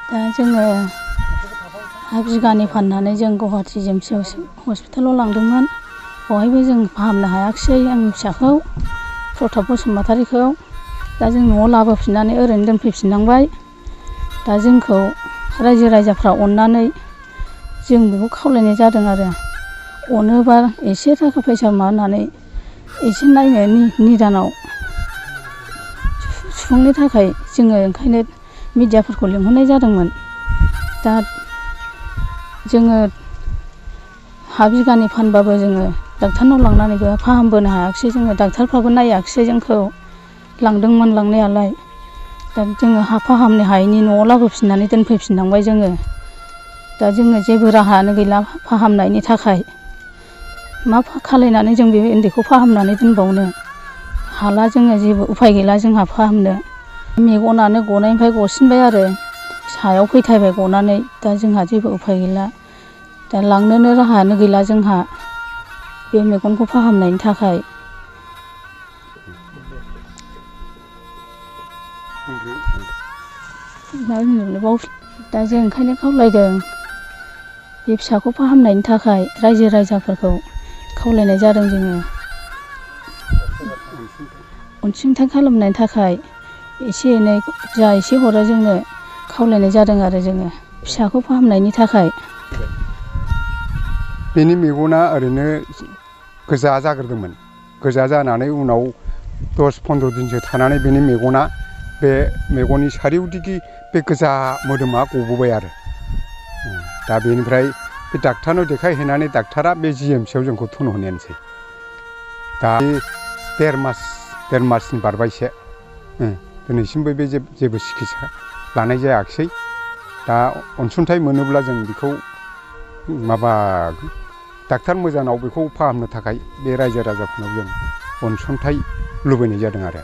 दा जोङो हा बिगानै फाननानै जों गुवाहाटि जेएमसि हस्पिटालाव लांदोंमोन। बेवहायबो जों फाहामनो हायाखिसै आंनि फिसाखौ प्रताप बसुमतारीखौ। दा जों न'आव लाबोफिननानै ओरैनो दोनफैफिननांबाय। दा जोंखौ रायजो राजाफ्रा अननानै जों बेखौ खावलायनाय जादों आरो अनोबा एसे थाखा फैसा माबानानै एसे नायनो निदानाव सुफुंनो थाखाय जोङो ओंखायनो मिडियाफोरखौ लिंहरनाय जादोंमोन। दा जोङो हा बिगानै फानबाबो जोङो डाक्टारनाव लांनानैबो फाहामबोनो हायाखिसै। जोङो डाक्टारफ्राबो नायाखिसै जोंखौ। लांदोंमोन लांनायालाय। दा जोङो हा फाहामनो हायैनि न'आव लाबोफिननानै दोनफैफिननांबाय जोङो। दा जोङो जेबो राहायानो गैला फाहामनायनि थाखाय। मा खालायनानै जों बे उन्दैखौ फाहामनानै दोनबावनो हाला। जोङो जेबो उफाय गैला जोंहा फाहामनो। मेगनानो गनायनिफ्राय गसिनबाय आरो सायाव फैथायबाय गनानै। दा जोंहा जेबो उफाय गैला। दा लांनोनो राहायानो गैला जोंहा बे मेगनखौ फाहामनायनि थाखाय। दा जों ओंखायनो खावलायदों बे फिसाखौ फाहामनायनि थाखाय रायजो राजाफोरखौ खावलायनाय जादों जोङो। अनसुंथाइ खालामनायनि थाखाय एसे एनै जा एसे हरो जोंनो खावलायनाय जादों आरो जोङो फिसाखौ फाहामनायनि थाखाय। बेनि मेगना ओरैनो गोजा जाग्रोदोंमोन। गोजा जानानै उनाव 10-15 दिनसो थानानै बेनि मेगना बे मेगननि सारिउदिगि बे गोजा मोदोमा गबोबाय आरो। दा बेनिफ्राय बे डाक्टारनाव देखायहैनानै डाक्टारा बे जिएमसिआव जोंखौ थोनहरनायानोसै। दा देर मासनि बारबायसो। दिनैसिमबो बे जेबो सिकित्सा लानाय जायाखिसै। दा अनसुंथाइ मोनोब्ला जों बेखौ डाक्टार मोजाङाव बेखौ फाहामनो थाखाय बे रायजो राजाफोरनाव जों अनसुंथाइ लुबैनाय जादों आरो।